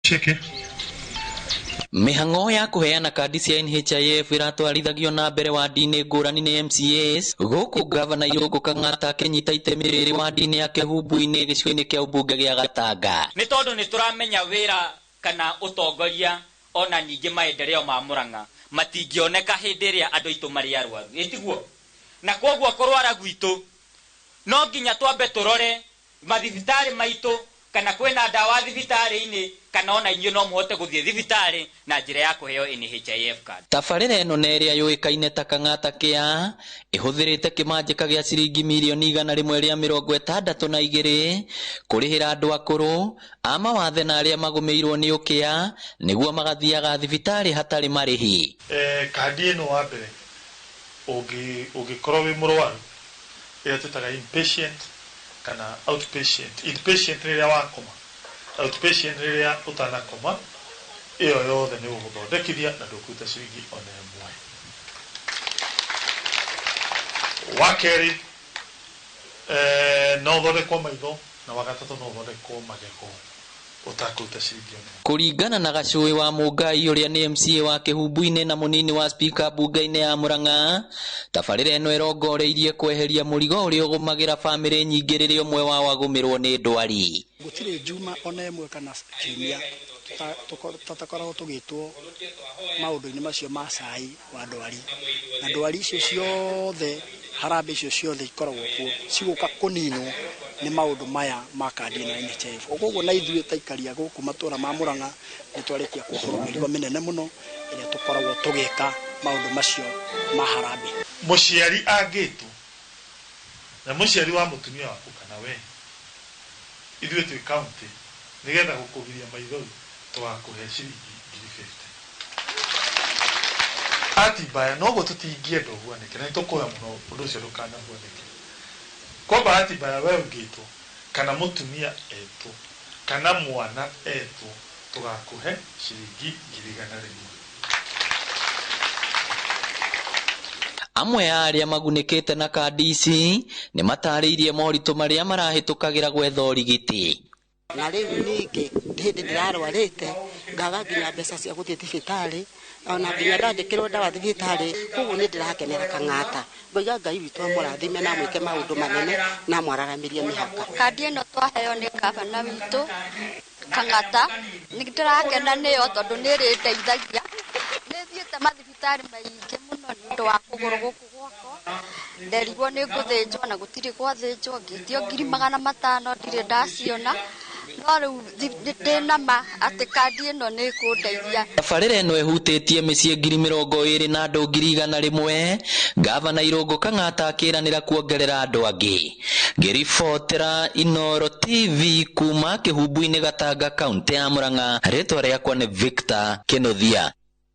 Cheke. Mĩhang'o ya kũheana kandi cia NHIF ĩratwarithagio na mbere wadi-inĩ ngũrani nĩ MCAs gũkũ gavana Irũngũ Kang'ata akĩnyita itemi rĩrĩ wadi-inĩ ya Kĩhumbu-inĩ gĩcigo-inĩ kĩa ũmbunge gĩa Gatanga. Nĩ tondũ nĩ tũramenya wĩra kana ũtongoria ona ningĩ maendeleo ma Murang'a matingĩoneka hĩndĩ ĩrĩa andũ aitũ marĩ arwaru, ĩtiguo? Na koguo kũrwara gwitũ no nginya twambe tũrore mathibitarĩ maitũ kana kwĩna ndawa thibitarĩ-inĩ kana ona inyuĩ no mũhote gũthiĩ thibitarĩ na njĩra ya kũheo NHIF card. Tabarĩra ĩno na ĩrĩa yũĩkaine ta Kang'ata Care ĩhũthĩrĩte kĩmanjĩka gĩa ciringi mirioni 162 kũrĩhĩra andũ akũrũ a mawathe na arĩa magũmĩirwo nĩ ũkĩa nĩguo magathiaga thibitarĩ hatarĩ marĩhi. Kandi ĩno wa mbere ũngĩkorwo wĩ mũrwaru ĩrĩa twĩtaga inpatient kana outpatient. Inpatient rĩrĩa wakoma, outpatient rĩrĩa ũtanakoma, ĩyo yothe nĩ gũgũthondekithia na ndũkũruta ciringi ona ĩmwe. Wa kerĩ, no ũthondekwo maitho, na wa gatatũ no ũthondekwo magego ũtakũruta ciringi ona ĩmwe. Kũringana na Gacũĩ wa Mũngai ũrĩa nĩ MCA wa Kĩhumbu-inĩ na mũnini wa spika mbunge-inĩ ya Murang'a, tabarĩra ĩno ĩrongoreirie kweheria mũrigo ũrĩa ũgũmagĩra bamĩrĩ nyingĩ rĩrĩa ũmwe wao agũmĩrwo nĩ ndwari. Gũtirĩ njuma ona ĩmwe kana kiumia tũtakoragwo tũgĩtwo maũndũ-inĩ macio ma cai wa ndwari, na ndwari icio ciothe, harambee icio ciothe ikoragwo kuo cigũka kũninwo nĩ maũndũ maya ma kandi ĩno ya NHIF. Koguo na ithuĩ ta aikari a gũkũ matũra ma Murang'a nĩ twarĩkia kuohorwo mĩrigo mĩnene mũno ĩrĩa tũkoragwo tũgĩka maũndũ macio ma harambee. Mũciari angĩtwo na mũciari wa mũtumia waku kana we, ithuĩ twĩ county nĩgetha gũkũgiria maithori tũgakũhe ciringi ngiri 50. Ati mbaya noguo tũtingĩenda ũhuanĩke na nĩtũkũhoya mũno ũndũ ũcio ndũkanahuanĩke. Kwa bahati mbaya we ũngĩtwo kana mũtumia etwo kana mwana etwo tũgakũhe ciringi ngiri 100. Amwe a arĩa magunĩkĩte na kandi ici nĩ matarĩirie moritũ marĩa marahĩtũkagĩra gwetha ũrigiti. Na rĩu ningĩ hĩndĩ ndĩrarwarĩte ngaga nginya mbeca cia gũthiĩ thibitarĩ, ona nginya ndandĩkĩrwo ndawa thibitarĩ, koguo nĩ ndĩrakenera Kang'ata. Ngoiga Ngai witũ amũrathime na amwĩke maũndũ manene na amwararamĩrie mĩhaka. Kandi ĩno twaheo nĩ gavana witũ Kang'ata, nĩ ndĩrakena nĩyo tondũ nĩ ĩrĩndeithagia. Nĩ thiĩte mathibitarĩ maingĩ mũno nĩ ũndũ wa kũgũrũ gũkũ gwakwa, nderigwo nĩ ngũthĩnjwo na gũtirĩ gwathĩnjwo, ngĩtio ngiri 500 ndirĩ ndaciona, no rĩu ndĩna ma atĩ kandi ĩno nĩ ĩkũndeithia. Tabarĩra ĩno ĩhutĩtie mĩciĩ 20,000 na andũ 100,000. Gavana Irũngũ Kang'ata akĩranĩra kuongerera andũ angĩ. Ngĩribotera Inooro TV kuma Kĩhumbu-inĩ Gatanga, kaũntĩ ya Murang'a, rĩtwa rĩakwa nĩ Victor Kĩnuthia.